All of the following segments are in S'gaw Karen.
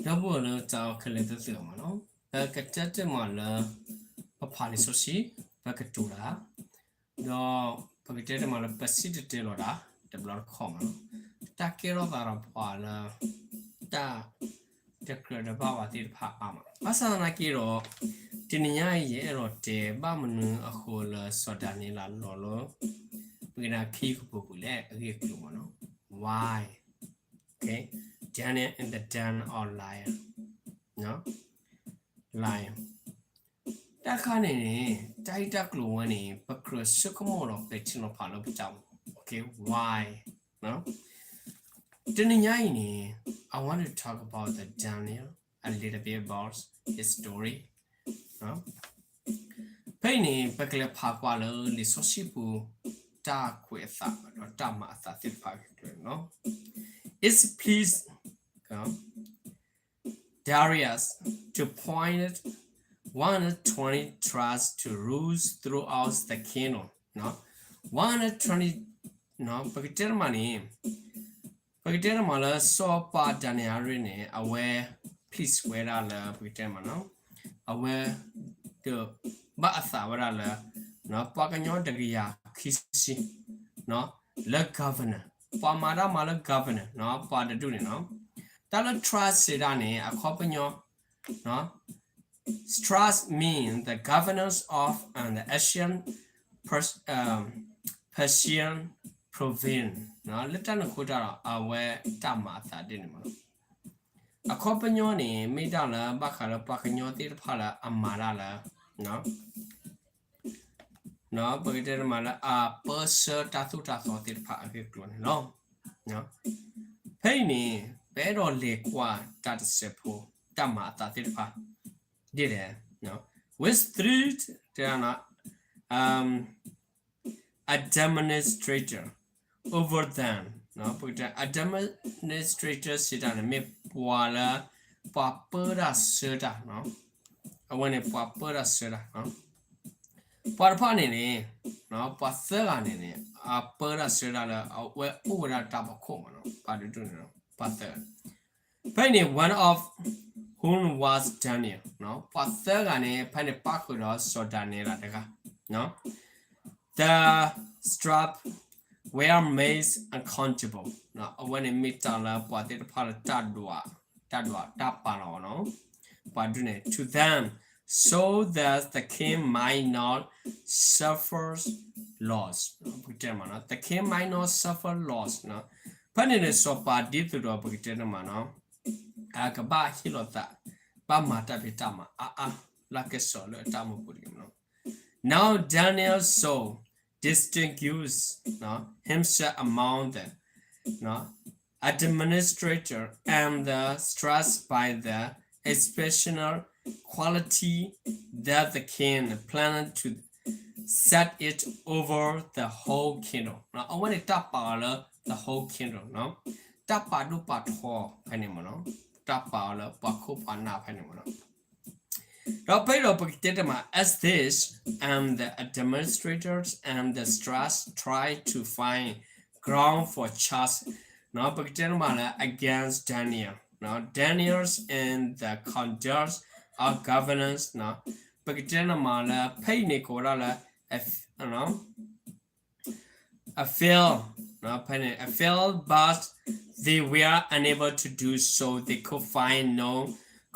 ဒီပုၢ်ဝဲၢ်လၢတၢ်အိၣ်ခဲလၢာ်သ့ၣ်တဖၣ်မ့ၢ်နီၤ, ပကတဲတ့ၢ်မးလၢ ပဖးလံာ်စီဆှံ, ပကတိၤတၢ်, ဒီးပကတဲတ့ၢ်မးလၢပစံၣ်တဲၤတဲလီၤတၢ် တဘျီတခီၣ်မ့ၢ်နီၤ, တၢ်ကဲထီၣ်သးဒီးပှၤလၢ တၢ်တကြၢးတဘၣ်ဘၣ်သ့ၣ်တဖၣ်အါမး. ဘၣ်ဆၣ်သနာ်က့ဒီး တနံၤညါအံၤ ယအဲၣ်ဒိးတဲဘၣ်မနုၤအဃိလၢစီၤဒၤနံးယ့လးလီၤလၢ ပကနၣ်ခံကပူၤပူၤလဲၣ် အဂ့ၢ်အကျိၤမ့ၢ်နီၤ, why, okay, Daniel in the den of lion, lion. တၢ်တခါန့ၣ်န့ၣ် တၢ်ဂ့ၢ်တၢ်ကျိၤဝဲန့ၣ် ပကြၢးဆိကမိၣ်ဒီးပဲာ်ထံနီၤဖးလၢပတၢ်အိၣ်မူ, okay, why. တနံၤညါအံၤန့ၣ် I want to talk about the Daniel a little bit about his story. ဖဲအံၤန့ၣ် ပကလဲၤဖးကွၢ်လၢလံာ်စီဆှံပူၤ တၢ်ကွဲးအသးဒီးတၢ်မၤအသးသ့ၣ်တဖၣ်အဂ့ၢ်အကျိၤန့ၣ်လီၤ. It pleased Darius to appoint one hundred twenty trusts to rule throughout the kingdom. One hundred twenty, ပကတဲတမးန့ၣ် ပကတဲတမးလၢစီၤပၤဒၤနံးယ့လးန့ၣ် အဝဲ please ဝဲဒၣ်လၢ ပကတဲတမးနီၤ, အဝဲ ဘၣ်အသးဝဲဒၣ်လၢ ပှၤကညီတကယၤခံဆံ လၢ governor, ပှၤမၤတၢ်မၤလၢ governor ပှၤတဒူၣ်န့ၣ်နီၤ, တၢ်လၢ trust စံးဒၣ်န့ၣ် အခီပညီ Strahs mean the governors of the ancient Persian province. လၢတၢ်န့ၣ်အဃိတၢ်ဒီး အဝဲတၢ်မၤအသးဒ်န့ၣ်မးနီၤ, အခီပညီန့ၣ် မ့ၢ်ဒၣ်လၢဘၣ်ဃးလၢပှၤကညီသ့ၣ်တဖၣ်လၢအမၤတၢ်လၢ ပကတဲတမးလၢအပၢဆှၢတၢ်သိၣ်တၢ်သီသ့ၣ်တဖၣ်အဂ့ၢ်အကျိၤန့ၣ်လီၤ. ဖဲအံၤန့ၣ် ပအဲၣ်ဒိးလဲၤကွၢ်တၢ်တစဲးဖိ တၢ်မၤအသးသ့ၣ်တဖၣ် ဒ်လဲၣ်, with three administrator over them, ပကတဲ administrator စံးတၢ်န့ၣ် မ့ၢ်ပှၤလၢ ပှၤပၢတၢ်ဆှၢတၢ်, အဝဲန့ၣ်ပှၤပၢတၢ်ဆှၢတၢ် ပှၤတဖၣ်န့ၣ်န့ၣ် ပှၤသၢဂၤန့ၣ်န့ၣ် အပၢတၢ်ဆှၢတၢ်လၢအဝဲအိၣ်ဝဲဒၣ်တၢ်ဖီခိၣ်မးနီၤ, ပှၤတဒူၣ်န့ၣ် ပှၤသၢဂၤ, ဖဲအံၤန့ၣ် one of whom was Daniel, ပှၤသၢဂၤန့ၣ် ဖဲန့ၣ်ပၣ်ဃုာ်ဒီးစီၤဒၤနံးယ့လးတဂၤ The satraps were made accountable, အဝဲန့ၣ်မ့ၢ်တၢ်လၢပှၤသ့ၣ်တဖၣ်လၢ တၢ်ဒွးတၢ်ပာ်လီၤအီၤနီၤ, ပှၤဒ်န့ၣ် to them, so that the king might not suffer loss, ပကတဲမးနီၤ, the king might not suffer loss, ဖဲန့ၣ်န့ၣ် စီၤပၤဒ်သိးဒီးပကတဲတမးနီၤ, အကဘၣ်ဟ့ၣ်လီၤသး ဘၣ်မၤတၢ်ဖံးတၢ်မၤအါအါ လၢကစီၤလၢအတၢ်အိၣ်မူပူၤတဂ့ၤမးနီၤ. Now Daniel so distinguished himself among the administrator and the satraps by the exceptional quality that the king planned to set it over the whole kingdom, အဝဲန့ၣ်တၢ်ပာ်အီၤလၢ the whole kingdom, တၢ်ပာ်ဒိၣ်ပာ်ထီဖဲန့ၣ်မးနီၤ, တၢ်ပာ်အီၤလၢပှၤခိၣ်ပှၤနၢ်ဖဲန့ၣ်မးနီၤ. ဒီးဖဲဒီးပကတဲတမး as this, and the administrators and the satraps tried to find ground for charge, ပကတဲတမးလၢ against Daniel, Daniel's and the conduct of governance, ပကတဲတမးလၢ ဖဲအံၤန့ၣ်ကိးဝဲဒၣ်လၢ a fail, ဖဲန့ၣ် a fail, but they were unable to do so, they could find no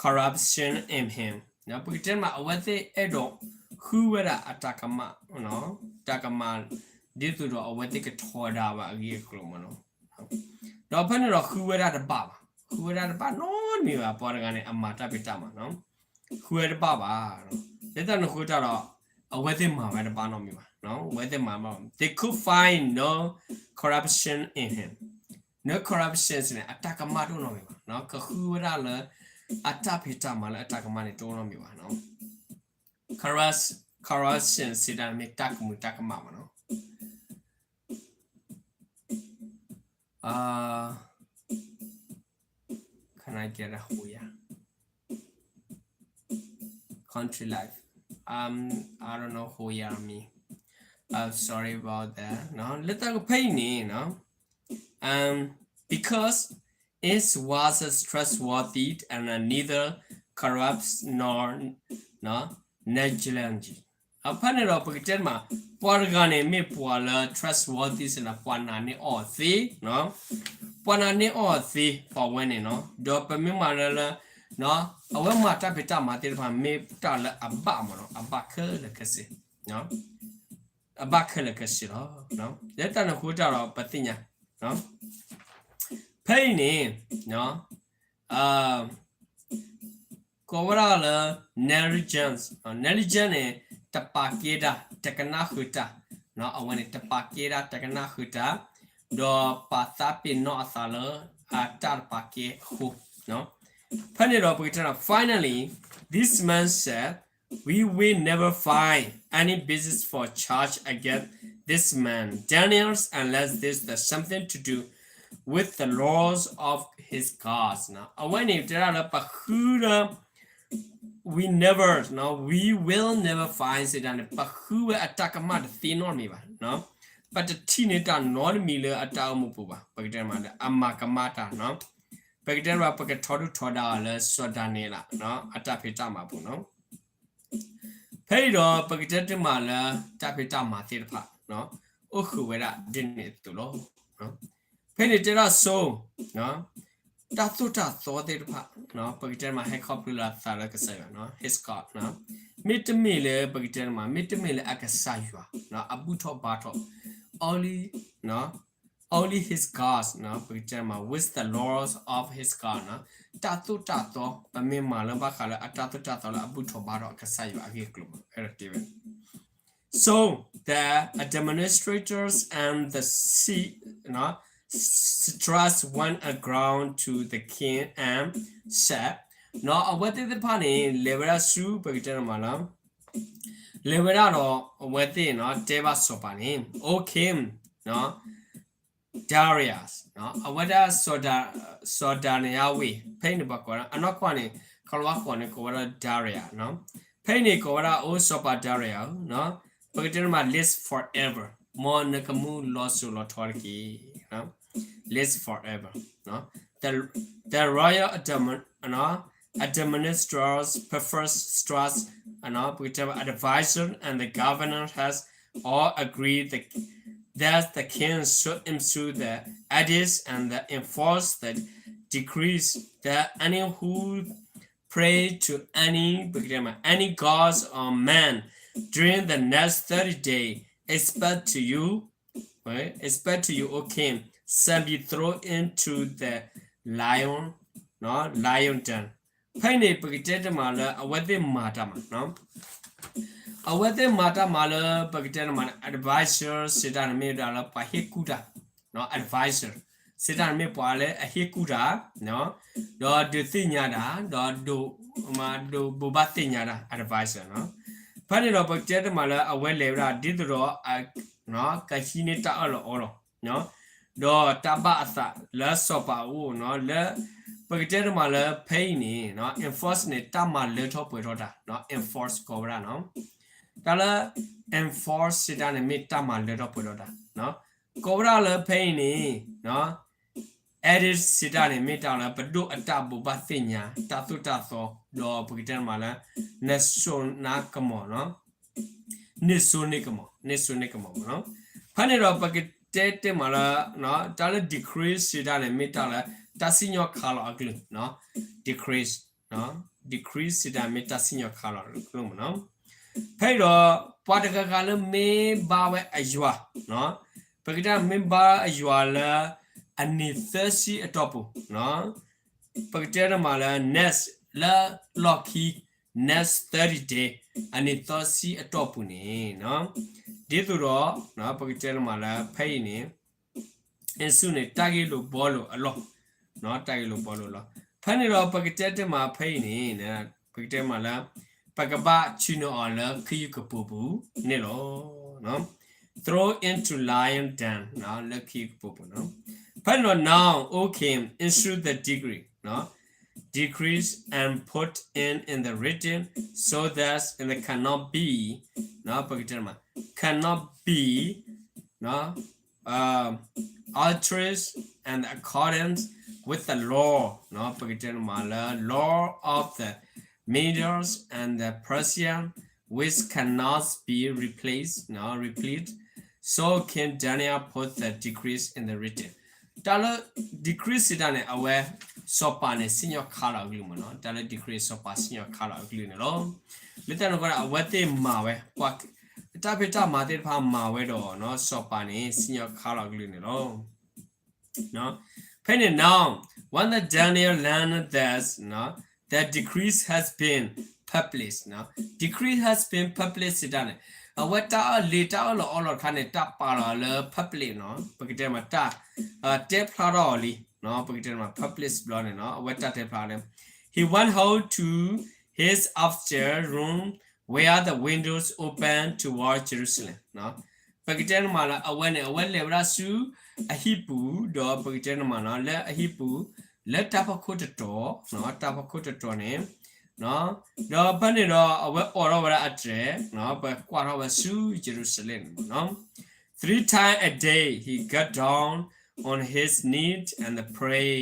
corruption in him. ပကတဲမး အဝဲသ့ၣ်အဲၣ်ဒိးဃုဝဲဒၣ်အတၢ်ကမၣ်, တၢ်ကမၣ် ဒ်သိးဒီးအဝဲသ့ၣ်ကထီဒါဘၣ်အဂ့ၢ်အကျိၤမးနီၤ. ဒီးဖဲန့ၣ်ဒီးဃုဝဲဒၣ်တဘၣ်ဘၣ်, ဃုဝဲဒၣ်တဘၣ်နီတမံၤဘၣ်, ပှၤတဂၤန့ၣ် အမၤတၢ်ဖံးတၢ်မၤနီၤ, ဃုဝဲတဘၣ်ဘၣ်, လၢတၢ်န့ၣ်အဃိတၢ်ဒီး အဝဲသ့ၣ်မၤဝဲတဘၣ်နီတမံၤဘၣ်, အဝဲသ့ၣ်မၤဘၣ်, they could find no corruption in him, no corruption န့ၣ် အတၢ်ကမၣ်တအိၣ်နီတမံၤဘၣ်, ကဃုဝဲဒၣ်လၢ အတၢ်ဖံးတၢ်မၤလၢအတၢ်ကမၣ်န့ၣ်တအိၣ်နီတမံၤဘၣ်နီၤ. Corruption စံးတၢ်န့ၣ်မ့ၢ်တၢ်ကမုာ်တၢ်ကမၣ်မးနီၤ. Can I get a Hooyah? Country life. Um, I don't know Hooyah mean. Uh, sorry about that. လၢတၢ်ကဖဲအံၤန့ၣ် because is was trustworthy and neither corrupts nor negligent. ဖဲန့ၣ်ဒီးပကတဲတမး ပှၤတဂၤန့ၣ် မ့ၢ်ပှၤလၢ trustworthy စ့ၢ်န့ၣ် ပှၤနာ်န့ၢ်အီၤသ့, ပှၤနာ်န့ၢ်အီၤသ့ ပှၤဝဲန့ၣ်နီၤ. ဒီးပမ့ၢ်မၤလၢလၢ အဝဲမၤတၢ်ဖံးတၢ်မၤသ့ၣ်တဖၣ် မ့ၢ်တၢ်လၢအဘၣ်မးနီၤ, အဘၣ်ခဲလၢာ်ခဲဆ့, အဘၣ်ခဲလၢာ်ခဲဆ့လီၤ. လၢတၢ်န့ၣ်အဃိတၢ်ဒီးပသ့ၣ်ညါ ဖဲအံၤန့ၣ် ကိးဝဲဒၣ်လၢ negligence, negligence န့ၣ် တပာ်ကဲတၢ် တကနၣ်ဃုာ်တၢ်, အဝဲန့ၣ် တပာ်ကဲတၢ် တကနၣ်ဃုာ်တၢ်, ဒီးပာ်သးပ့ၤနီၣ်အသးလၢ အတၢ်တပာ်ကဲအဃိ ဖဲန့ၣ်ဒီးပကတဲ finally, this man said, we will never find any basis for charge against this man, Daniel, unless this has something to do with the laws of his gods. အဝဲန့ၣ်တဲဒၣ်လၢပဃုဒီး we never, we will never find စ့ၢ်တၢ်န့ၣ် ပဃုဝဲအတၢ်ကမၣ်တသ့နီတမံၤဘၣ်. ပတထံၣ်န့ၢ်တၢ်နီတမံၤလၢအတၢ်အိၣ်မူပူၤဘၣ်. ပကတဲမးလၢအမၤကမၣ်တၢ်နီၤ, ပကတဲဘၣ် ပကထီဒုၣ်ထီဒါအီၤလၢစီၤဒၤနံးယ့လး အတၢ်ဖံးတၢ်မၤပူၤနီၤ. ဖဲအံၤဒီးပကတဲတမးလၢတၢ်ဖံးတၢ်မၤသ့ၣ်တဖၣ် အိၣ်ဃုာ်ဝဲဒၣ်ဒ်န့ၣ်အသိးလီၤ. ဖဲန့ၣ်တဲဒၣ် so တၢ်သိၣ်တၢ်သီသ့ၣ်တဖၣ် ပကတဲတမး ဟဲခီဖျိလၢအသးလၢကစၢ်ယွၤ his God မ့တမ့ၢ်လၢပကတဲတမး မ့တမ့ၢ်လၢအကစၢ်ယွၤ အဘူၣ်ထီၣ်ဘါထီၣ် only, only his gods ပကတဲတမး with the laws of his God တၢ်သိၣ်တၢ်သီ ပမ့ၢ်မၤလၢဘၣ်ဃးလၢအတၢ်သိၣ်တၢ်သီလၢ အဘူၣ်ထီၣ်ဘါထီၣ်အကစၢ်ယွၤအဂ့ၢ်အကျိၤ အဲၣ်ဒိးတဲဝဲ So the administrators and the satraps went around to the king and said, အဝဲသ့ၣ်တဖၣ်န့ၣ် လဲၤဝဲဒၣ်ဆူ ပကတဲတမးလၢ လဲၤဝဲဒၣ်ဒီးအဝဲသ့ၣ် တဲဘၣ်စီၤပၤန့ၣ် O king, Darius, အဝဲဒၣ် စီၤဒၤနံးယ့လးဝ့ၢ် ဖဲအံၤန့ၣ် ပှၤကိးဝဲဒၣ် အနီၢ်ကီၢ်န့ၣ် ကီၤလၤဝါဃိးန့ၣ် ကိးဝဲဒၣ် Darius ဖဲအံၤန့ၣ် ကိးဝဲဒၣ် အိၣ်စီၤပၤ Darius ဧၢ, ပကတဲတမး lives forever, မ်နကမူလီၤစိၤလီၤထီတက့ၢ်. Lives forever. The royal administrators, prefers, trust, ပကတဲ advisor and the governor has all agreed that, that the king should issue the edicts and the enforce the decrees that any who pray to any, ပကတဲ any gods or man during the next thirty days, expect to you, expect to you, O king, shall be thrown into the lion, lion den. ဖဲအံၤန့ၣ် ပကတဲတမးလၢအဝဲသ့ၣ်မၤတၢ်မၤ အဝဲသ့ၣ်မၤတၢ်မၤလၢ ပကတဲတမးလၢ advisor စ့ၢ်တၢ်န့ၣ်မ့ၢ်ဒၣ်လၢပှၤဟ့ၣ်ကူၣ်တၢ် advisor စ့ၢ်တၢ်န့ၣ်မ့ၢ်ပှၤလၢအဟ့ၣ်ကူၣ်တၢ် ဒီးဒုးသ့ၣ်ညါတၢ် ဒီး ဒိးဘိးဘၣ်သ့ၣ်ညါတၢ် advisor ဖဲန့ၣ်ဒီးပကတဲတမးလၢအဝဲလဲၤဝဲဒၣ်ဒ်သိးဒီး ကဟံးန့ၢ်တၢ်အၢၣ်လီၤအီလီၤ ဒီးတၢ်ဘၣ်အသးလၢစီၤပၤအအိၣ်နီၤ လၢ ပကတဲတမးလၢဖဲအံၤန့ၣ် enforce န့ၣ် တၢ်မၤလၢထီၣ်ပှဲၤထီၣ်တၢ် enforce ကိးဝဲဒၣ်နီၤ တၢ်လၢ enforce စ့ၢ်တၢ်န့ၣ်မ့ၢ်တၢ်မၤလၢထီၣ်ပှဲၤထီၣ်တၢ် ကိးဝဲဒၣ်လၢဖဲအံၤန့ၣ် edit စ့ၢ်တၢ်န့ၣ် မ့ၢ်တၢ်လၢပဒိၣ်အတၢ်ဘိးဘၣ်သ့ၣ်ညါ တၢ်သိၣ်တၢ်သီ ဒီးပကတဲတမးလၢ နစိၤနကမီၤ န့ၢ်စိန့ၢ်ကမီၤ န့ၢ်စိန့ၢ်ကမီၤမးနီၤ ဖဲန့ၣ်ဒီးပကတဲတမးလၢ တၢ်လၢ decree စ့ၢ်တၢ်န့ၣ် မ့ၢ်တၢ်လၢ တၢ်စံၣ်ညီၣ်ခးလီၤအကလုၢ် decree, decree စ့ၢ်တၢ်မ့ၢ်တၢ်စံၣ်ညီၣ်ခးလီၤအကလုၢ်မးနီၤ ဖဲအံၤဒီး ပှၤတဂၤဂၤလၢမ့ၢ်ဘါဝဲအယွၤ ပကတဲမ့ၢ်ဘါအယွၤလၢ အနံၣ်သၢဆံအတီၢ်ပူၤ ပကတဲတမးလၢ next လၢလီၢ်ခံ next thirty day အနံၣ်သၢဆံအတီၢ်ပူၤန့ၣ် ဒ်သိးဒီး ပကတဲတမးလၢဖဲအံၤန့ၣ် အ့ၣ်စူးန့ၣ် တၢ်ဂ့ၢ်လိာ်ဘှီလိာ်အလီၢ် တၢ်ဂ့ၢ်လိာ်ဘှီလိာ်လီၤ ဖဲန့ၣ်ဒီးပကတဲတမးဖဲအံၤန့ၣ် ပကတဲမးလၢ ပကဘၣ်ဆ့ၣ်နီၤအီၤလၢခ့ယုၢ်ကပိာ်ပူၤန့ၣ်လီၤ throw into lion den လၢခ့ယုၢ်ကပိာ်ပူၤနီၤ ဖဲန့ၣ်ဒီး now, O king, issue the decree, decrees and put it in the written so that it cannot be, ပကတဲမး cannot be, altars and accordance with the law ပကတဲန့ၣ်မးလၢ law of the Medes and the Persian, which cannot be replaced, repeated. So King Darius put the decrees in the written. တၢ်လၢ decree စံးတၢ်န့ၣ် အဝဲ စီၤပၤန့ၣ် စံၣ်ညီၣ်ခါလီၤအကလုၢ်မးနီၤ. တၢ်လၢ decree စီၤပၤစံၣ်ညီၣ်ခါလီၤအကလုၢ်န့ၣ်လီၤ. လၢတၢ်န့ၣ်အဃိ အဝဲသ့ၣ်မၤဝဲ ပှၤ တၢ်ဖံးတၢ်မၤသ့ၣ်တဖၣ်မၤဝဲဒီးနီၤ စီၤပၤန့ၣ် စံၣ်ညီၣ်ခါလီၤအကလုၢ်န့ၣ်လီၤ. ဖဲန့ၣ် now when the Daniel learned that the decrees has been published, decree has been published စံးတၢ်န့ၣ် အဝဲတၢ်အၢၣ်လံ တၢ်အၢၣ်လီၤအီလီၤတခါန့ၣ် တၢ်ပာ်လီၤလၢ public နီၤ ပကတဲမးတၢ် တဲဖျါထီၣ်အီၤလံ ပကတဲမး publish ဘျီန့ၣ်နီၤ အဝဲတၢ်တဲဖျါန့ၣ် he went home to his upstairs room where the windows open toward Jerusalem. ပကတဲန့ၣ်မးလၢ အဝဲန့ၣ် အဝဲလဲၤဝဲဒၣ်ဆူ အဟံၣ်ပူၤ ဒီးပကတဲန့ၣ်မးနီၤ လၢအဟံၣ်ပူၤ လၢတၢ်ဖီခိၣ်တတီၤ တၢ်ဖီခိၣ်တတီၤန့ၣ် ဒီးဖဲန့ၣ်ဒီး အဝဲအိးထီၣ်ဝဲဒၣ်အတြဲၤ ပကွၢ်ထီၣ်ဝဲဆူ Jerusalem န့ၣ်မးနီၤ Three times a day he got down on his knees and pray.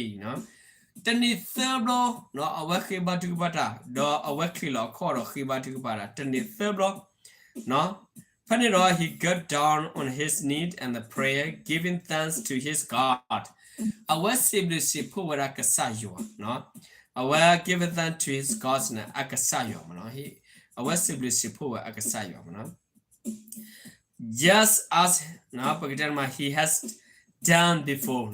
တနံၤသၢဘျီ အဝဲဃ့ဘါထုကဖၣ်တၢ် ဒီးအဝဲချံးလီၤအခီၣ်ဒီးဃ့ဘါထုကဖၣ်တၢ် တနံၤသၢဘျီ ဖဲန့ၣ်ဒီး he got down on his knees and prayer, giving thanks to his God. အဝဲစံးဘျုးစံးဖှိၣ်ဝဲဒၣ်ကစၢ်ယွၤ အဝဲ giving thanks to his God န့ၣ် အကစၢ်ယွၤမးနီၤ အဝဲစံးဘျုးစံးဖှိၣ်ဝဲအကစၢ်ယွၤမးနီၤ just as ပကတဲန့ၣ်မး he has done before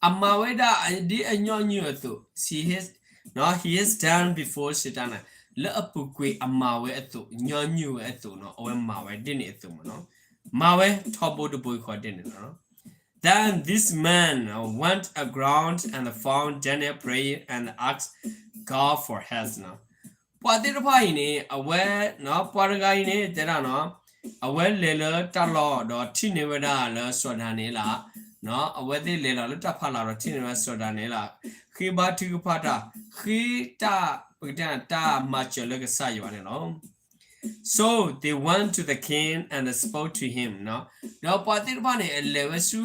အမၤဝဲဒၣ် ဒ်အညီနုၢ်အသိး he has done before စံးတၢ်န့ၣ် လၢအပူၤကွံာ်အမၤဝဲအသိး ညီနုၢ်ဝဲအသိးနီၤ အဝဲမၤဝဲဒ်န့ၣ်အသိးမးနီၤ မၤဝဲထီဘိတဘိဃီဒ်န့ၣ်လီၤ Then this man went around and found Daniel praying and asked God for help. ပှၤသ့ၣ်တဖၣ်အံၤန့ၣ် အဝဲ ပှၤတဂၤအံၤန့ၣ် တဲဒၣ်နီၤ အဝဲလဲၤလၢတၢ်လီၢ်ဒီးထံၣ်န့ၢ်ဝဲဒၣ်လၢစီၤဒၤနံးယ့လး အဝဲသ့ၣ်လဲၤလီၤလၢတၢ်ဖးလီၤဒီးထံၣ်န့ၢ်ဝဲစီၤဒၤနံးယ့လး ဃ့ဘါထုကဖၣ်တၢ် ဃ့တၢ် ပကတဲတၢ်မၤစၢၤလၢကစၢ်ယွၤန့ၣ်လီၤ So they went to the king and spoke to him. ဒီးပှၤသ့ၣ်တဖၣ်န့ၣ် အလဲၤဝဲဆူ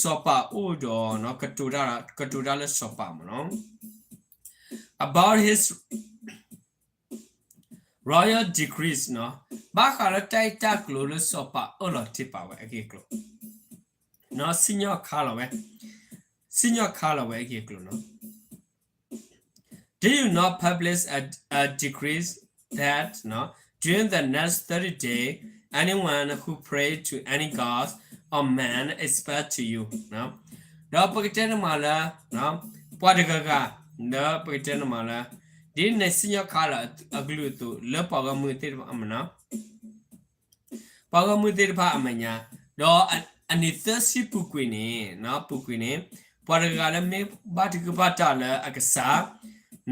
စီၤပၤအအိၣ်ဒီး ကတိၤတၢ်လၢစီၤပၤမးနီၤ about his royal decrees ဘၣ်ဃးလၢတၢ်ဂ့ၢ်တၢ်ကျိၤလၢစီၤပၤအၢၣ်လီၤတ့ၢ်ပာ်ဝဲအဂ့ၢ်အကျိၤ စံၣ်ညီၣ်ခါလီၤဝဲ စံၣ်ညီၣ်ခါလီၤဝဲအဂ့ၢ်အကျိၤနီၤ Do you not publish a, a decree that, no, during the next thirty days, anyone who prays to any god or man is bad to you? ဒီးပကတဲန့ၣ်မးလၢ ပှၤတဂၤဂၤ ဒီးပကတဲန့ၣ်မးလၢ ဒ်နစံၣ်ညီၣ်ခါလီၤအကလုၢ်အသိး လၢပှၤဂီၢ်မုၢ်သ့ၣ်တဖၣ်အမဲာ်ညါ ပှၤဂီၢ်မုၢ်သ့ၣ်တဖၣ်အမဲာ်ညါ ဒီးအနံၤသၢဆံပူၤကွံာ်န့ၣ် ပူၤကွံာ်န့ၣ် ပှၤတဂၤလၢမ့ၢ်ဘါထုကဖၣ်တၢ်လၢအကစၢ်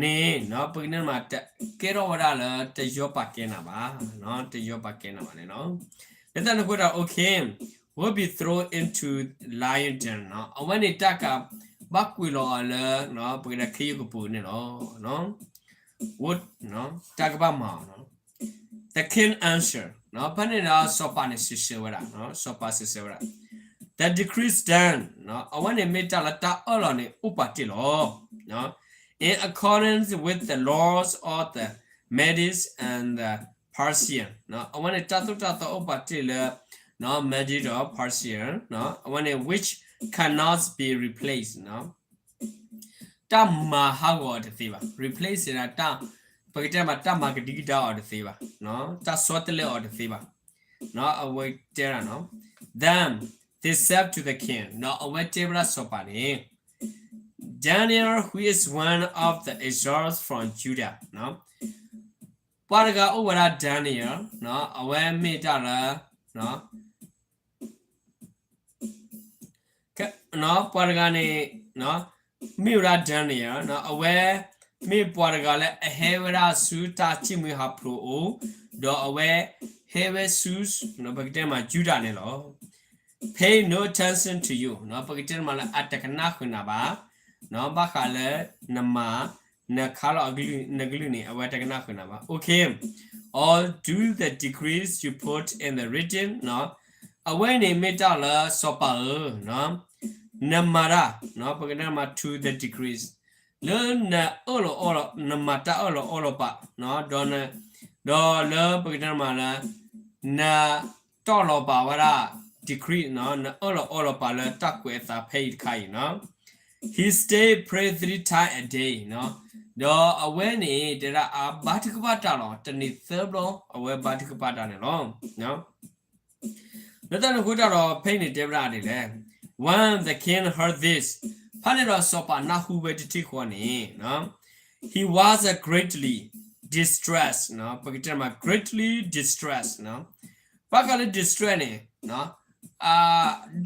န့ၣ် ပကတဲန့ၣ်မး ကဲထီၣ်ဝဲဒၣ်လၢတယီပာ်ကဲနၤဘၣ်, တယီပာ်ကဲနၤဘၣ်န့ၣ်လီၤ. လၢတၢ်န့ၣ်အဃိဒီး okay, will be thrown into lion den အဝဲန့ၣ်တၢ်ကဘၣ်ကွံာ်လီၤအီၤလၢ ပကတဲခ့ယုၢ်ကပူၤန့ၣ်လီၤ. တၢ်ကဘၣ်မၤအီၤ The king answered, ဖဲန့ၣ်ဒီးစီၤပၤန့ၣ်စံးဆၢဝဲဒၣ်, စီၤပၤစံးဆၢဝဲဒၣ်, The decree stands, အဝဲန့ၣ်မ့ၢ်တၢ်လၢတၢ်အၢၣ်လီၤန့ၣ်အိၣ်ပာ်တ့ၢ်လီၤ. In accordance with the laws of the Medes and the Persian, အဝဲန့ၣ်တၢ်သိၣ်တၢ်သီအိၣ်ပာ်တ့ၢ်လၢ Medes ဒီး Persian, အဝဲန့ၣ် which cannot be replaced, တၢ်မၤဟးဂီၤအီၤတသ့ဘၣ်. Replace ဒၣ် ပကတဲမး တၢ်မၤကဒံကဒါအီၤတသ့ဘၣ်, တၢ်ဆီတလဲအီၤတသ့ဘၣ်. အဝဲတဲဒၣ်, Then they said to the king, ဒီးအဝဲတဲဝဲဒၣ်စီၤပၤန့ၣ်, Daniel, who is one of the exiles from Judah, ပှၤတဂၤအိၣ်ဝဲဒၣ် Daniel, အဝဲမ့ၢ်တၢ်လၢ ပှၤတဂၤန့ၣ် မ့ၢ်ဝဲဒၣ် Daniel, အဝဲမ့ၢ်ပှၤတဂၤလၢအဟဲဝဲဒၣ်ဆူတၢ်စံၣ်မှံဟးဖျိးအအိၣ်, ဒီးအဝဲဟဲဝဲဆူ ပကတဲမး ယူဒၤန့ၣ်လီၤ. Pay no attention to you, ပကတဲမးလၢအတကနၣ်ဃုာ်နၤဘၣ်, ဘၣ်ဃးလၢနမၤ နခါလီၤအကလုၢ် နကလုၢ်န့ၣ် အဝဲတကနၣ်ဃုာ်နၤဘၣ်. Okay, or do the decrees you put in the written, အဝဲန့ၣ်မ့ၢ်တၢ်လၢစီၤပၤဧၢ, နမၤတၢ်, ပကတဲမး to the decrees, လၢနအၢၣ်လီၤအီလီၤ, နမၤတၢ်အၢၣ်လီၤအီလီၤပာ်, ဒီး, ဒီးလၢပကတဲမးလၢ နတီၢ်လီၤပာ်ဝဲဒၣ် decree, နအၢၣ်လီၤအီလီၤပာ်လၢတၢ်ကွဲးအသးဖဲအံၤတခါအံၤ, He stayed pray three times a day, ဒီးအဝဲန့ၣ် တဲဒၣ်အဘါထုကဖၣ်တၢ်လီၤ, တနံၤသၢဘျီ အဝဲဘါထုကဖၣ်တၢ်န့ၣ်လီၤ. လၢတၢ်န့ၣ်အဃိတၢ်ဒီး ဖဲအံၤန့ၣ်တဲဝဲဒၣ်ဒ်လဲၣ်, When the king heard this, ဖဲန့ၣ်ဒီးစီၤပၤနၢ်ဟူဝဲတထံၣ်ဃီန့ၣ်, he was a greatly distressed, ပကတဲမး greatly distressed, ဘၣ်ဃးလၢ distress န့ၣ်,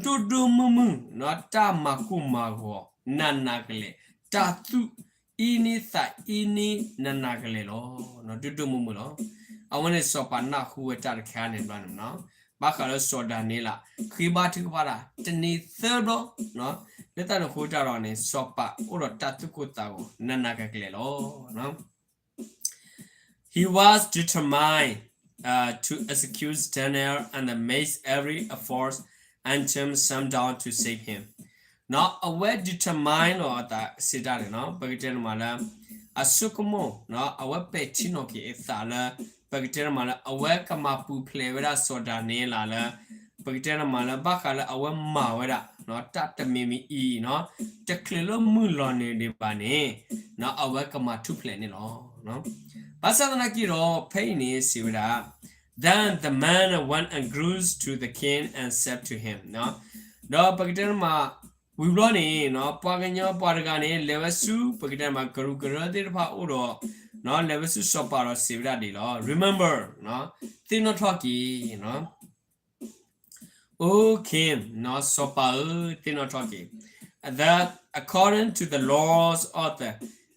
ဒိၣ်ဒိၣ်မုၢ်မုၢ်, တၢ်မၤကိၢ်မၤဂီၤ နးနးကလဲာ်, တၢ်သူၣ်အံၤန့ၢ်သးအံၤန့ၢ် နးနးကလဲာ်လီၤ, ဒိၣ်ဒိၣ်မုၢ်မုၢ်လီၤ. အဝဲန့ၣ်စီၤပၤနၢ်ဟူဝဲတၢ်တခါန့ၣ်ဘျီန့ၣ်, ဘၣ်ဃးလၢစီၤဒၤနံးယ့လး ဃ့ဘါထုကဖၣ်တၢ် တနံၤသၢဘျီ, လၢတၢ်န့ၣ်အဃိတၢ်ဒီးန့ၣ် စီၤပၤအိၣ်ဒီးတၢ်သူၣ်ကိၢ်သးဂီၤ နးနးကလဲာ်လီၤ. He was determined, uh, to execute Daniel and made every effort until sundown to save him. အဝဲ determine လီၤအသးစံးတၢ်န့ၣ်, ပကတဲန့ၣ်မးလၢ အဆိကမိၣ်, အဝဲပဲာ်ထံနီၤက့ၤအသးလၢ ပကတဲန့ၣ်မးလၢ အဝဲကမၤပူၤဖျဲးဝဲဒၣ်စီၤဒၤနံးယ့လးလၢ ပကတဲန့ၣ်မးလၢ ဘၣ်ဃးလၢအဝဲမၤဝဲဒၣ် တၢ်တမံၤမံၤအံၤ, တချုးလၢမုၢ်လီၤနုာ်ဒံးဘၣ်န့ၣ်, အဝဲကမၤထူၣ်ဖျဲးန့ၣ်လီၤ. ဘၣ်ဆၣ်သနာ်က့ဒီး ဖဲအံၤန့ၣ်စံးဝဲဒၣ်, Then the man went and grew to the king and said to him, ဒီးပကတဲန့ၣ်မး ဝံၤဘျီန့ၣ် ပှၤကညီပှၤတဂၤန့ၣ် လဲၤဝဲဆူ ပကတဲမး ကရူၢ်ကရၢသ့ၣ်တဖၣ်အိၣ်ဒီး, လဲၤဝဲဆူစီၤပၤဒီးစံးဝဲဒၣ်ဒ်လီၤ, Remember, သ့ၣ်နီၣ်ထီၣ်က့ၤ, O king, စီၤပၤဧၢ, သ့ၣ်နီၣ်ထီၣ်က့ၤ, that according to the laws of the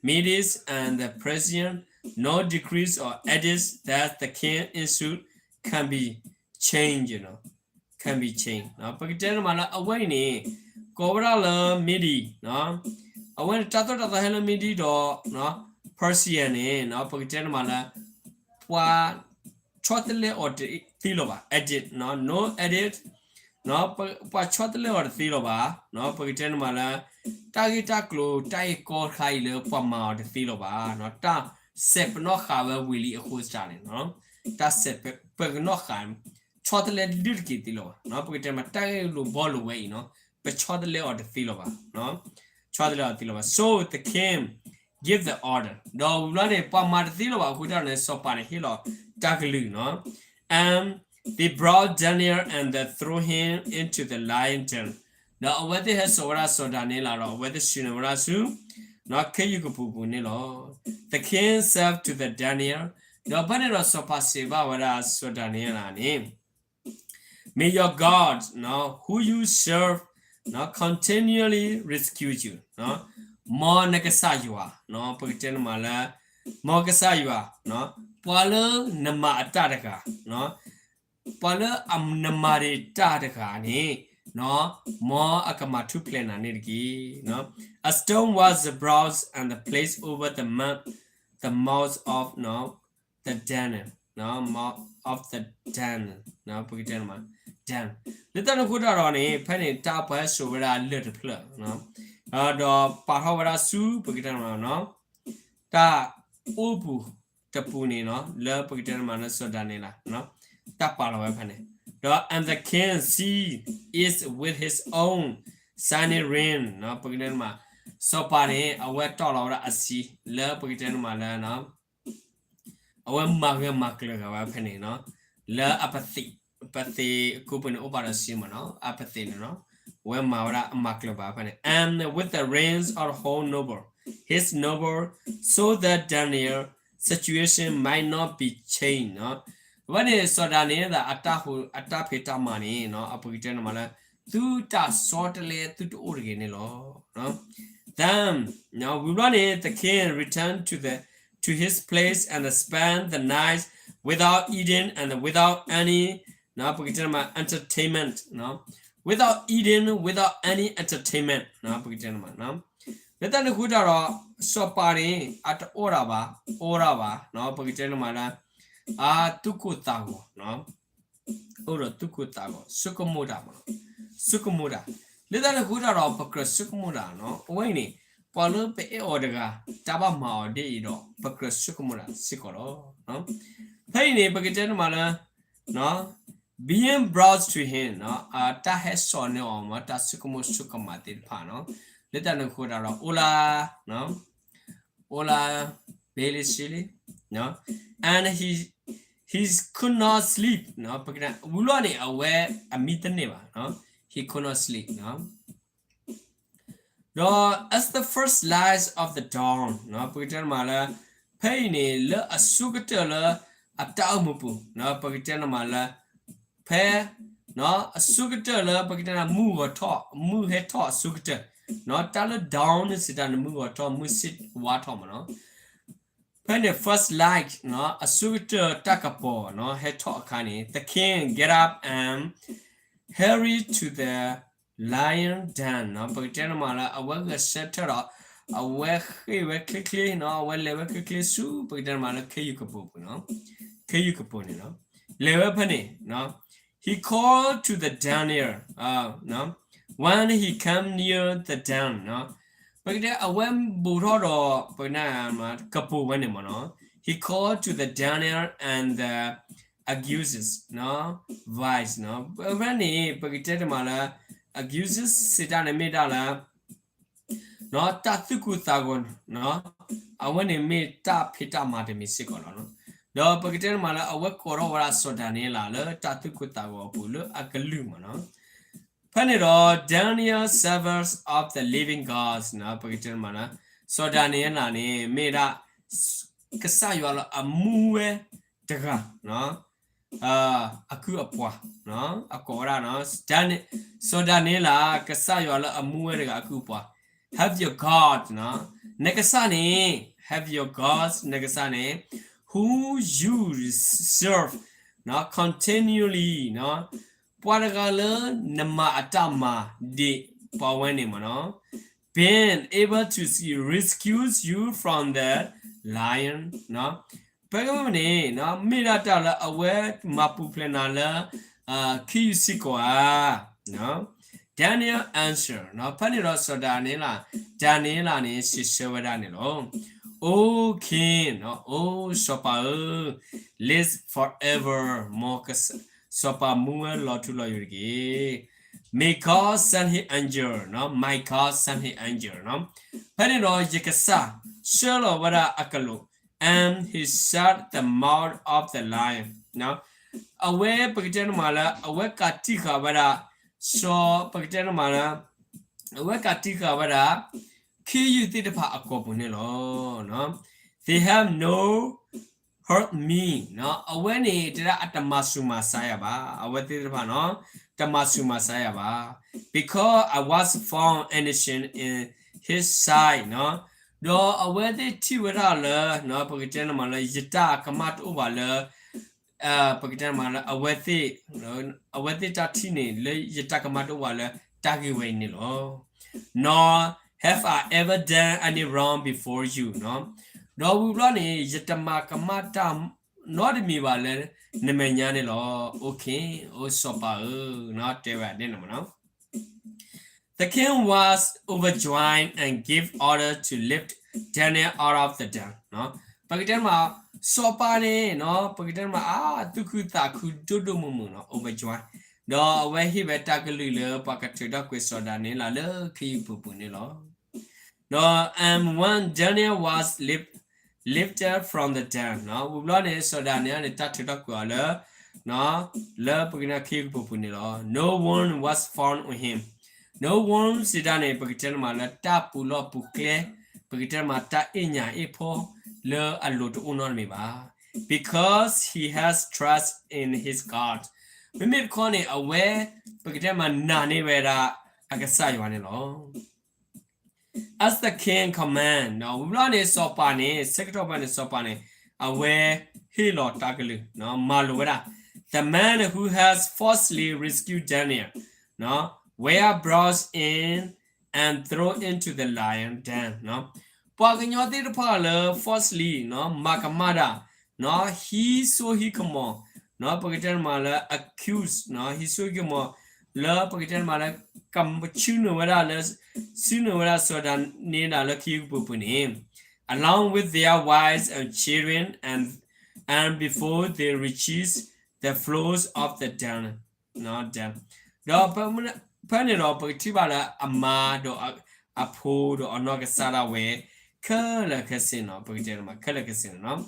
Medes and the Persians, no decrees or edicts that the king issued can be changed, can be changed. ပကတဲန့ၣ်မးလၢအဝဲအံၤန့ၣ် ကိးဝဲဒၣ်လၢ Mede, အဝဲန့ၣ်တၢ်သိၣ်တၢ်သီဟဲလၢ Mede ဒီး Persia န့ၣ် ပကတဲန့ၣ်မးလၢ ပှၤဆီတလဲအီၤတသ့လၢၤဘၣ်, edit, no edit, ပှၤဆီတလဲအီၤတသ့လၢၤဘၣ်, ပကတဲန့ၣ်မးလၢ တၢ်ဂ့ၢ်တၢ်ကျိၤတၢ်ဂ့ၢ်ကီတခါအံၤလၢပှၤမၤအီၤတသ့လၢၤဘၣ်, တၢ်စဲးပနီၣ်ဃာ်ဝဲဝံၤလံအဃိသတးန့ၣ်, တၢ်စဲးပနီၣ်ဃာ် ဆီတလဲဒုးတက့ၤသ့လၢၤဘၣ်, ပကတဲမး တၢ်ဂ့ၢ်လိာ်ဘီလိာ်ဝဲအံၤန့ၣ် ပဆီတလဲအီၤတသ့လၢၤဘၣ်, ဆီတလဲအီၤတသ့လၢၤဘၣ်. So the king gave the order, ဒီးဝံၤဘျီန့ၣ် ပှၤမၤတသ့လၢၤဘၣ်အဃိတၢ်န့ၣ် စီၤပၤန့ၣ်ဟ့ၣ်လီၤတၢ်ကလုၢ်န့ၣ်, and they brought Daniel and they threw him into the lion den, ဒီးအဝဲသ့ၣ်ဟဲစိာ်ဝဲဒၣ်စီၤဒၤနံးယ့လးဒီး အဝဲသ့ၣ်ဆှၢန့ၢ်ဝဲဒၣ်ဆူ ခ့ယုၢ်ကပူၤပူၤန့ၣ်လီၤ. The king said to the Daniel, ဒီးဖဲန့ၣ်ဒီးစီၤပၤစံးဘၣ်ဝဲဒၣ်စီၤဒၤနံးယ့လးန့ၣ်, May your God, နော်, who you serve, နော်, continually rescue you, နော်, မ်နကစၢ်ယွၤ, နော်, ပကတဲန့ၣ်မးလၢ မ်ကစၢ်ယွၤ, နော်, ပှၤလၢနမၤအတၢ်တဂၤ, နော်, ပှၤလၢအနမၤဒံးတၢ်တဂၤန့ၣ်, နော်, မ်အကမၤထူၣ်ဖျဲးနၤန့ၣ်တက့ၢ်, နော်. A stone was brought and placed over the mouth, the mouth of, နော်, the den, နော်, mouth of the den, နော်, ပကတဲန့ၣ်မး den. လၢတၢ်န့ၣ်အဃိတၢ်ဒီးန့ၣ် ဖဲန့ၣ်တၢ်ပှၤဟဲစိာ်ဝဲဒၣ်လၢၢ်တဖျၢၣ်, နော်, ဒီးပာ်ထီၣ်ဝဲဒၣ်ဆူ ပကတဲန့ၣ်မး နော်, တၢ်အိၣ်ပူၤတပူၤန့ၣ်, နော်, လၢပကတဲန့ၣ်မးလၢစီၤဒၤနံးယ့လး, နော်, တၢ်ပာ်လီၤဝဲဖဲန့ၣ်, ဒီး and the king sealed it with his own shining ring, နော်, ပကတဲန့ၣ်မး စီၤပၤန့ၣ် အဝဲတီၢ်လီၤဝဲဒၣ်အ seal လၢပကတဲန့ၣ်မးလၢ နော်, အဝဲမၤဂၢၢ်မၤကျၢၤဂၤဝဲဖဲန့ၣ်, နော်, လၢအပသ့ၣ်, ပသ့ၣ်ကိးပူၤန့ၣ်အိၣ်ဘၣ်ဒီး seal မး နော်, အပသ့ၣ်န့ၣ်, နော်, အဝဲမၤဝဲဒၣ်အမၤကျၢၤဘၣ်ဖဲန့ၣ် and with the rings of the whole noble, his noble, so that Daniel situation might not be changed, နော်. အဝဲန့ၣ် စီၤဒၤနံးယ့လးအတၢ်ဟူး အတၢ်ဖံးတၢ်မၤန့ၣ်, နော်, အပကတဲန့ၣ်မးလၢ သုတၢ်ဆီတလဲသုတအိၣ်တဂ့ၤန့ၣ်လီၤ, နော်. Then, နော်, ဝံၤဘျီန့ၣ် the king returned to the, to his place and spent the night without eating and without any, နော်, ပကတဲန့ၣ်မး entertainment, နော်, without eating, without any entertainment, နော်, ပကတဲန့ၣ်မး, နော်. လၢတၢ်န့ၣ်အဃိတၢ်ဒီး စီၤပၤန့ၣ် အတအီၣ်တၢ်ဘၣ်, အီတၢ်ဘၣ်, နော်, ပကတဲန့ၣ်မးလၢ အသူၣ်ကိၢ်သးဂီၤ, နော်. အိၣ်ဒီးသူၣ်ကိၢ်သးဂီၤ ဆိကမိၣ်တၢ်မး, ဆိကမိၣ်တၢ်, လၢတၢ်န့ၣ်အဃိတၢ်ဒီး ပကြၢးဆိကမိၣ်တၢ်နီၤ, အဝဲအံၤန့ၣ် ပှၤလၢပအဲၣ်အီၤတဂၤ တၢ်ဘၣ်မၤအီၤဒ်အံၤဒီး ပကြၢးဆိကမိၣ်တၢ်စ့ၢ်ကီးလီၤ. ဖဲအံၤန့ၣ် ပကတဲန့ၣ်မးလၢ being brought to him နီၤ, တၢ်ဟဲစိာ်န့ၢ်အီၤမး တၢ်ဆိကမိၣ်ဆိကမးသ့ၣ်တဖၣ်နီၤ, လၢတၢ်န့ၣ်အဃိတၢ်ဒီး အိၣ်လၢ အိၣ်လၢ ဘ့လ့ဆ့လ့ and he, he could not sleep နီၤ, ပကတဲ ဝံၤဘျီန့ၣ် အဝဲအမံတန့ၢ်ဘၣ်နီၤ, he could not sleep နီၤ, ဒီး as the first light of the dawn နီၤ, ပကတဲန့ၣ်မးလၢ ဖဲအံၤန့ၣ် လၢအဆိကတၢၢ်လၢအတၢ်အိၣ်မူပူၤနီၤ, ပကတဲန့ၣ်မးလၢ ဖဲ အဆိကတၢၢ်လၢပကတဲန့ၣ် မုၢ်ဂီၤထီၣ် မုၢ်ဟဲထီၣ်အဆိကတၢၢ်နီၤ, တၢ်လၢ dawn န့ၣ်စံးတၢ်န့ၣ် မုၢ်ဂီၤထီၣ် မုၢ်ဆ့ၣ်ဝါထီၣ်မးနီၤ, ဖဲန့ၣ် first light နီၤ, အဆိကတၢၢ်တၢ်ကပီၤနီၤ ဟဲထီၣ်အခါန့ၣ် the king get up and hurry to the lion den နီၤ, ပကတဲန့ၣ်မးလၢ အဝဲဂဲၤဆၢထၢၣ်ဒီး အဝဲဃ့ၢ်ဝဲချ့ချ့နီၤ, အဝဲလဲၤဝဲချ့ချ့ဆူ ပကတဲန့ၣ်မးလၢ ခ့ယုၢ်ကပိာ်ပူၤနီၤ, ခ့ယုၢ်ကပိာ်န့ၣ်လီၤ, လဲၤဝဲဖဲန့ၣ် he called to the Daniel, when he came near the den နီၤ, ပကတဲအဝဲဘူးထီၣ်ဒီး ပကတဲ ကပိာ်ဝဲန့ၣ်မးနီၤ, he called to the Daniel and the accusers, wives နီၤ, ဖဲန့ၣ် ပကတဲတမးလၢ accusers စံးတၢ်န့ၣ်မ့ၢ်ဒၣ်လၢ တၢ်သူၣ်ကိၢ်သးဂီၤ, အဝဲန့ၣ်မ့ၢ်တၢ်ဖံးတၢ်မၤတမံၤစ့ၢ်ကီးလီၤ. ဒီးပကတဲတမးလၢ အဝဲကိးထီၣ်ဝဲဒၣ်စီၤဒၤနံးယ့လးလၢတၢ်သူၣ်ကိၢ်သးဂီၤအပူၤလၢအကလုၢ်မးနီၤ, ဖဲန့ၣ်ဒီး Daniel servants of the living gods နီၤ, ပကတဲတမးလၢ စီၤဒၤနံးယ့လးန့ၣ် မ့ၢ်ဒၣ် ကစၢ်ယွၤလၢအမူဝဲတဂၤ အကုၢ်အပှၤ, အကိးဝဲဒၣ် စီၤဒၤနံးယ့လး ကစၢ်ယွၤလၢအမူဝဲတဂၤအကုၢ်အပှၤ, have your God နီၤ, နကစၢ်န့ၣ် have your God နကစၢ်န့ၣ် who you serve continually နီၤ, ပှၤတဂၤလၢနမၤအတၢ်မၤဒံးပှၤဝဲန့ၣ်မးနီၤ, been able to rescue you from the lion နီၤ, ဖဲန့ၣ် မ့ၢ်ဒၣ်တၢ်လၢအဝဲ မၤပူၤဖျဲးနၤလၢ ခ့ယုၢ်စ့ၢ်ကီးဧါ. Daniel answer နီၤ, ဖဲန့ၣ်ဒီးစီၤဒၤနံးယ့လး, ဒၤနံးယ့လးန့ၣ် စံးဆၢဝဲဒၣ်န့ၣ်လီၤ. O king နီၤ, အိ စီၤပၤဧၢ, live forever မ်ကစၢ်, စီၤပၤမူဝဲလီၤထူလီၤယိာ်တက့ၢ်. May God send his angel နီၤ, my God send his angel နီၤ, ဖဲန့ၣ်ဒီးယကစၢ် ဆှၢလီၤဝဲဒၣ်အကလူး and he shut the mouth of the lion နီၤ, အဝဲ ပကတဲန့ၣ်မးလၢ အဝဲကးတံာ်ဃာ်ဝဲဒၣ် စီၤ ပကတဲန့ၣ်မးလၢ အဝဲကးတံာ်ဃာ်ဝဲဒၣ် ခ့ယုၢ်သ့ၣ်တဖၣ်အကိာ်ပူၤန့ၣ်လီၤ. They have no hurt me နီၤ, အဝဲန့ၣ် တဲဒၣ်အတမၤဆူၣ်မၤဆါယၤဘၣ်, အဝဲသ့ၣ်တဖၣ်နီၤ, တမၤဆူၣ်မၤဆါယၤဘၣ်, because I was found innocent in his sight နီၤ, ဒီးအဝဲသ့ၣ်ထံၣ်ဝဲဒၣ်လၢ ပကတဲန့ၣ်မးလၢ ယတၢ်ကမၣ်တအိၣ်ဘၣ်လၢ ပကတဲန့ၣ်မးလၢ အဝဲသ့ၣ်, အဝဲသ့ၣ်တၢ်ထံၣ်န့ၣ် လၢယတၢ်ကမၣ်တအိၣ်ဘၣ်လၢတၢ်ဂ့ၢ်ဝဲအံၤန့ၣ်လီၤ. Nor have I ever done any wrong before you နီၤ, ဒီးဝံၤဘျီန့ၣ် ယတမၤကမၣ်တၢ်နီတမံၤဘၣ်လၢနမဲာ်ညါန့ၣ်လီၤ. O king, အိ စီၤပၤဧၢ, တဲဝဲဒ်န့ၣ်မးနီၤ. The king was overjoyed and gave order to lift Daniel out of the den နီၤ. ပကတဲမး စီၤပၤန့ၣ်နီၤ, ပကတဲမး အါ သူၣ်ခုသးခုဒိၣ်ဒိၣ်မုၢ်မုၢ်နီၤ, overjoyed, ဒီးအဝဲဟ့ၣ်ဝဲတၢ်ကလုၢ်လၢပှၤကထုးထီၣ်ကွံာ်စီၤဒၤနံးယ့လးလၢခ့ယုၢ်ပူၤပူၤန့ၣ်လီၤ. ဒီး and when Daniel was lift, lifted from the den နီၤ, ဝံၤဘျီန့ၣ် စီၤဒၤနံးယ့လးန့ၣ် တၢ်ထုးထီၣ်ကွံာ်အီၤလၢ လၢပကတဲခ့ယုၢ်ပူၤပူၤန့ၣ်လီၤ. No wound was found on him. No wound စံးဒၣ်န့ၣ် ပကတဲမးလၢတၢ်ပူၤလီၢ်ပူၤကျဲ, ပကတဲမးတၢ်အ့ၣ်ညါအ့ၣ်ဖီလၢအလိၤတအိၣ်နီတမံၤဘၣ်. Because he has trust in his God. မ့မ့ၢ်တခီန့ၣ် အဝဲ ပကတဲမးနာ်န့ၢ်ဝဲဒၣ်အကစၢ်ယွၤန့ၣ်လီၤ. As the king command နီၤ, ဝံၤဘျီန့ၣ် စီၤပၤန့ၣ် ဆၢကတီၢ်ဖဲန့ၣ် စီၤပၤန့ၣ် အဝဲဟ့ၣ်လီၤတၢ်ကလုၢ် မၤလိာ်ဝဲဒၣ် the man who has falsely rescued Daniel နီၤ, were brought in and thrown into the lion den နီၤ. ပှၤကညီသ့ၣ်တဖၣ်လၢ falsely နီၤ, မၤကမၣ်တၢ် နီၤ, ဟံးစိဟံးကမီၤ ပကတဲန့ၣ်မးလၢ accuse ဟံးစိက့ၤမီၤ လၢပကတဲန့ၣ်မးလၢ ကဆှၢနုာ်ဝဲဒၣ်လၢ ဆှၢနုာ်ဝဲဒၣ်စီၤဒၤနံးယ့လးလၢခ့ယုၢ်ကပူၤပူၤန့ၣ် along with their wives and children and and before they reaches the floors of the den ဒီးဖဲန့ၣ်ဒီးပကထံၣ်ဘၣ်လၢအမါဒီးအဖိဒီးအနီၢ်ကစၢ်ဒၣ်ဝဲ ခဲလၢာ်ခဲဆ့နီၤ ပကတဲန့ၣ်မး ခဲလၢာ်ခဲဆ့န့ၣ်နီၤ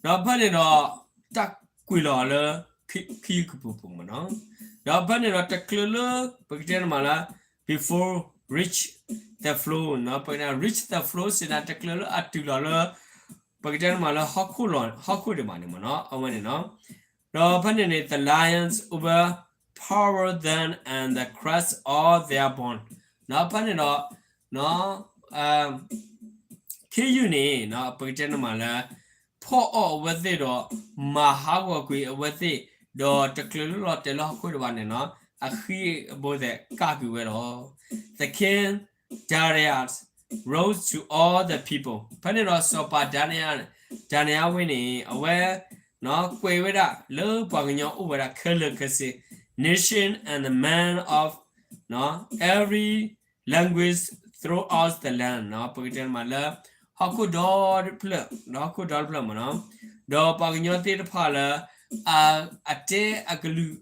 ဒီးဖဲန့ၣ်ဒီး တၢ်ကွံာ်လီၤလၢ ခ့ယုၢ်ကပူၤပူၤမးနီၤ ဒီးဖဲန့ၣ်ဒီးတချုးလၢ ပကတဲန့ၣ်မးလၢ before reach the floor နီၤ ပကတဲ reach the floor စံးဒၣ်တချုးလၢအတုၤလီၤလၢ ပကတဲန့ၣ်မးလၢ ဟီၣ်ခိၣ်ဒံးဘၣ်န့ၣ်မးနီၤ အဝဲန့ၣ်နီၤ ဒီးဖဲန့ၣ်န့ၣ် the lions overpowered them and crushed all their bones ဒီးဖဲန့ၣ်ဒီး ခ့ယုၢ်န့ၣ် ပကတဲန့ၣ်မးလၢ ဖီၣ်အီၣ်အဝဲသ့ၣ်ဒီး မၤဟးဂီၤကွံာ်အဝဲသ့ၣ် ဒီးတချုးလၢလီၤတဲာ်လၢဟီၣ်ခိၣ်ဒံးဘၣ်န့ၣ်နီၤ အဃံအဘိသဲးကၢ်ကွံာ်ဝဲလီၤ The king Darius wrote to all the people ဖဲန့ၣ်ဒီးစီၤပၤ Daniel ဝဲန့ၣ် အဝဲ ကွဲးဝဲဒၣ်လၢပှၤကညီအိၣ်ဝဲဒၣ်ခဲလၢာ်ခဲဆ့ nation and the man of every language throughout the land ပကတဲမးလၢ ဟီၣ်ခိၣ်ဒီတဖျၢၣ် ဒီးဟီၣ်ခိၣ်ဒီတဖျၢၣ်မးနီၤ ဒီးပှၤကညီသ့ၣ်တဖၣ်လၢ အတဲအကလုာ်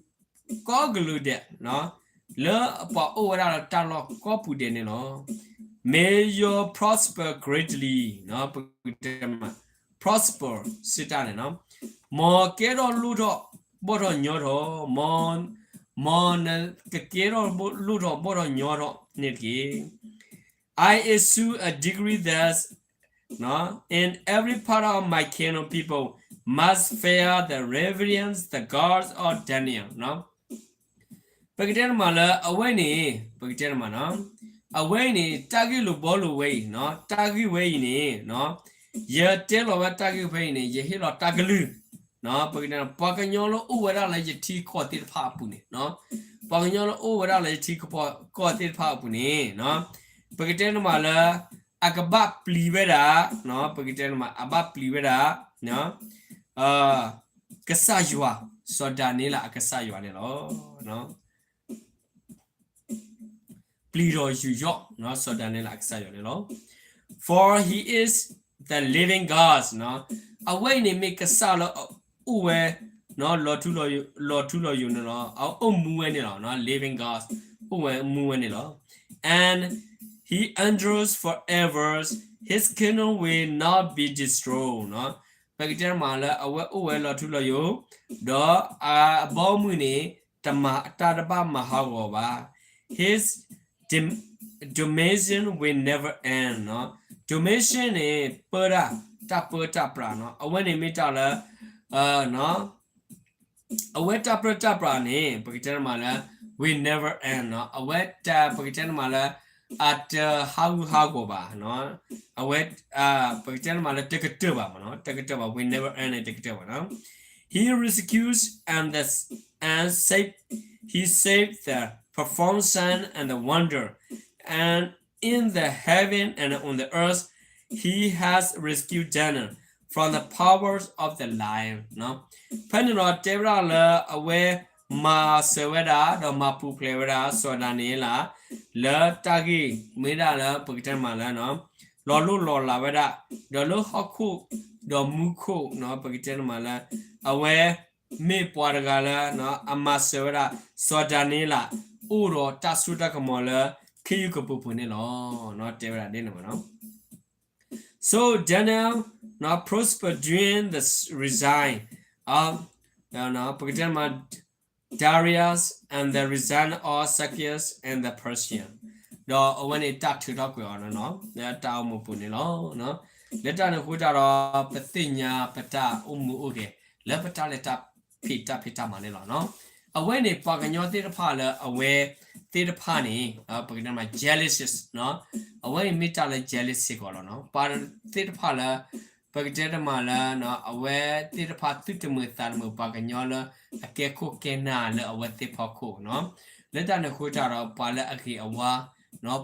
ကိးကလုာ်ဒဲး လၢပှၤအိၣ်ဝဲဒၣ်လၢတၢ်လီၢ်ကိးပူၤဒဲးန့ၣ်လီၤ May you prosper greatly ပကတဲမး prosper စံးတၢ်န့ၣ်နီၤ မ်ကကဲထီၣ်လိၣ်ထီၣ်ဘီၣ်ထီၣ်ညီထီၣ် မ်နကကဲထီၣ်လိၣ်ထီၣ်ဘီၣ်ထီၣ်ညီထီၣ်န့ၣ်တက့ၢ် I issue a decree that in every part of my kingdom people must fear the reverence the God of Daniel ပကတဲန့ၣ်မးလၢအဝဲန့ၣ် ပကတဲန့ၣ်မးနီၤ အဝဲအံၤန့ၣ် တၢ်ဂ့ၢ်လိာ်ဘှီလိာ်ဝဲအံၤ တၢ်ဂ့ၢ်ဝဲအံၤန့ၣ် ယတဲလီၤဝဲတၢ်ဂ့ၢ်ဖဲအံၤန့ၣ် ယဟ့ၣ်လီၤတၢ်ကလုၢ် ပကတဲ ပှၤကညီလၢအိၣ်ဝဲဒၣ်လၢယထံကီၢ်သ့ၣ်တဖၣ်အပူၤန့ၣ် ပှၤကညီလၢအိၣ်ဝဲဒၣ်လၢယထံကီၢ်သ့ၣ်တဖၣ်အပူၤန့ၣ် ပကတဲန့ၣ်မးလၢ အကဘၣ်ပျံၤဝဲဒၣ် ပကတဲန့ၣ်မး အဘၣ်ပျံၤဝဲဒၣ် ကစၢ်ယွၤ စီၤဒၤနံးယ့လးအကစၢ်ယွၤန့ၣ်လီၤ. ပျံၤဒီးယူးယီၣ် စီၤဒၤနံးယ့လးအကစၢ်ယွၤန့ၣ်လီၤ. For he is the living God အဝဲအံၤန့ၣ်မ့ၢ်ကစၢ်လၢအအိၣ်ဝဲ လီၤထူလီၤယိာ်န့ၣ်လီၤ. အအိၣ်မူဝဲန့ၣ်လီၤ. Living God အိၣ်ဝဲမူဝဲန့ၣ်လီၤ. And he endures forever, his kingdom will not be destroyed ပကတဲမးလၢ အဝဲအိၣ်ဝဲလီၤထူလီၤယိာ် ဒီးအဘီအမုၢ်န့ၣ် တမၤတၢ်တဘၣ်မၤဟးဂီၤဘၣ်. His dominion will never end dominion န့ၣ် ပၢတၢ် တၢ်ပၢတၢ်ပြးနီၤ. အဝဲန့ၣ်မ့ၢ်တၢ်လၢ အဝဲတၢ်ပၢတၢ်ပြးန့ၣ် ပကတဲမးလၢ will never end နီၤ. အဝဲတၢ်ပကတဲမးလၢ အတဟးဂူာ်ဟးဂီၤဘၣ်. အဝဲ ပကတဲမးလၢတကတၢၢ်ဘၣ်မးနီၤ. တကတၢၢ်ဘၣ် will never end န့ၣ် တကတၢၢ်ဘၣ်နီၤ. He rescues and the and save he saved the performance and the wonder and in the heaven and on the earth he has rescued Daniel from the powers of the lion ဖဲန့ၣ်ဒီးတဲဝဲဒၣ်လၢအဝဲမၤစၢၤဝဲဒၣ် ဒီးမၤပူၤဖျဲးဝဲဒၣ် စီၤဒၤနံးယ့လး လၢတၢ်ဂ့ၢ်မ့ၢ်ဒၣ်လၢပကတဲမးလၢ လီၤလိၢ်လီၤလးဝဲဒၣ် ဒီးလၢဟီၣ်ခိၣ် ဒီးမူခိၣ် ပကတဲမးလၢ အဝဲ မ့ၢ်ပှၤတဂၤလၢ အမၤစၢၤဝဲဒၣ် စီၤဒၤနံးယ့လး အိၣ်ဒီးတၢ်စိတၢ်ကမီၤလၢ ခ့ယုၢ်ကပူၤပူၤန့ၣ်လီၤ. တဲဝဲဒၣ်ဒ်န့ၣ်မးနီၤ. So Daniel prospered during the reign of ပကတဲမး Darius and the reign of Cyrus and the Persian ဒီးအဝဲန့ၣ်တၢ်ထုးထီၣ်ကွံာ်အီၤနီၤ လၢတၢ်အိၣ်မူပူၤန့ၣ်လီၤ. လၢတၢ်န့ၣ်အဃိတၢ်ဒီး ပသ့ၣ်ညါပတၢ်အိၣ်မူအိၣ်ဂဲၤ လၢပတၢ်လဲၤတၢ်ဖံးတၢ်ဖံးတၢ်မၤန့ၣ်လီၤ. အဝဲန့ၣ် ပှၤကညီသ့ၣ်တဖၣ်လၢအဝဲသ့ၣ်တဖၣ်န့ၣ် ပကတဲမး jealousies အဝဲန့ၣ်မ့ၢ်တၢ်လၢ jealous စ့ၢ်ကီးလီၤ. ပှၤသ့ၣ်တဖၣ်လၢ ပကတဲတမးလၢ အဝဲသ့ၣ်တဖၣ်သူၣ်တမုာ်သးတမုာ် ပှၤကညီလၢအကဲခိၣ်ကဲနၢ်လၢအဝဲသ့ၣ်ဖီခိၣ်နီၤ. လၢတၢ်န့ၣ်အဃိတၢ်ဒီး ပှၤလၢအဂ့ၤအဝါ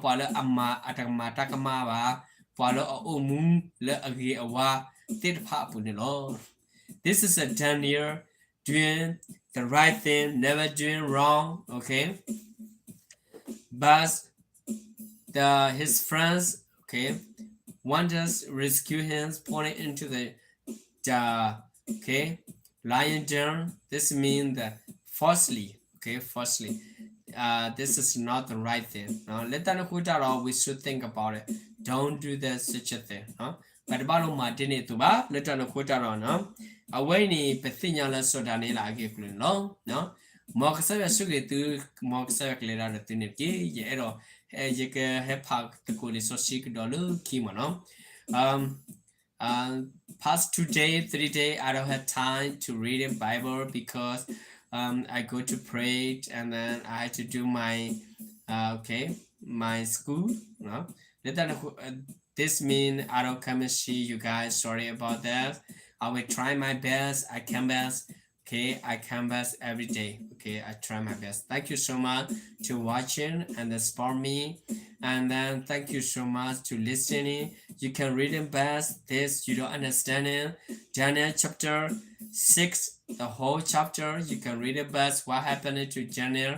ပှၤလၢအမၤအတကမၤတၢ်ကမၣ်ဘၣ် ပှၤလၢအအိၣ်မူလၢအဂ့ၤအဝါသ့ၣ်တဖၣ်အပူၤန့ၣ်လီၤ. This is a Daniel doing the right thing, never doing wrong, okay? But the his friends, okay, want us rescue him, put him into the, the okay, lion den. This means the falsely, okay, falsely. Uh, this is not the right thing. လၢတၢ်န့ၣ်အဃိတၢ်ဒီး we should think about it. Don't do that such a thing. ပတဘၣ်လိမၤဒ်န့ၣ်အသိးဘၣ် လၢတၢ်န့ၣ်အဃိတၢ်ဒီးနီၤ အဝဲအံၤန့ၣ် ပသ့ၣ်ညါလၢစီၤဒၤနံးယ့လးအဂ့ၢ်အကျိၤန့ၣ်လီၤ. မ်ကစၢ်ယွၤဆိၣ်ဂ့ၤသု, မ်ကစၢ်ယွၤကလဲၤတၢ်ဒီးသုန့ၣ်တက့ၢ်. ယအဲၣ်ဒိး, ယကဟဲဖးသကိးလံာ်စီဆှံကဒီးလၢခံမ့ၢ်နီၤ. Um, past two days, three days, I don't have time to read the Bible because um, I go to pray and then I had to do my, uh, okay, my school. No? This means I don't come and see you guys. Sorry about that. I will try my best. I can best. Okay, I can best every day. Okay, I try my best. Thank you so much to watching and then support me. And then thank you so much to listening. You can read it best. This you don't understand it. Daniel chapter six, the whole chapter. You can read it best. What happened to Daniel?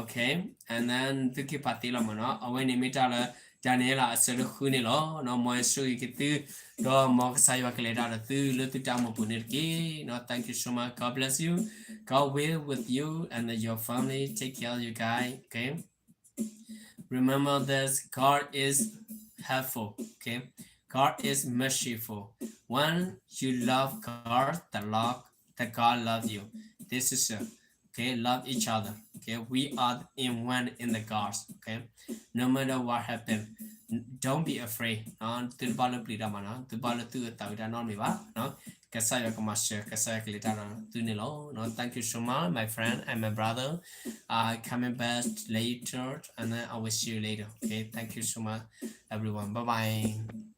Okay, and then သုကဖးသ့လီၤမ့ၢ်နီၤ. အဝဲန့ၣ်မ့ၢ်တၢ်လၢ ဒၤနံးယ့လးအဆၢဒိၣ်ဃုန့ၣ်လီၤ. မ်ယွၤဆိၣ်ဂ့ၤက့ၤသု, ဒီးမ်ကစၢ်ယွၤကလဲၤတၢ်ဒီးသုလၢသုတၢ်အိၣ်မူပူၤန့ၣ်တက့ၢ်နီၤ. Thank you so much. God bless you. God will with you and your family. Take care, you guys. Okay. Remember this, God is helpful. Okay. God is merciful. When you love God, the Lord, the God love you. This is a, okay, love each other. Okay, we are in one in the gods. Okay, no matter what happen, don't be afraid. သုတဘၣ်လၢပျံၤတၢ်မးနီၤ, သုဘၣ်လၢသုအသးဝံၣ်တၢ်နီတမံၤဘၣ်. ကစၢ်ယွၤကမၤစၢၤ, ကစၢ်ယွၤကလဲၤတၢ်ဒီးသုန့ၣ်လီၤ. Thank you so much, my friend and my brother. I coming back later, and then I will see you later. Okay, thank you so much, everyone. Bye bye.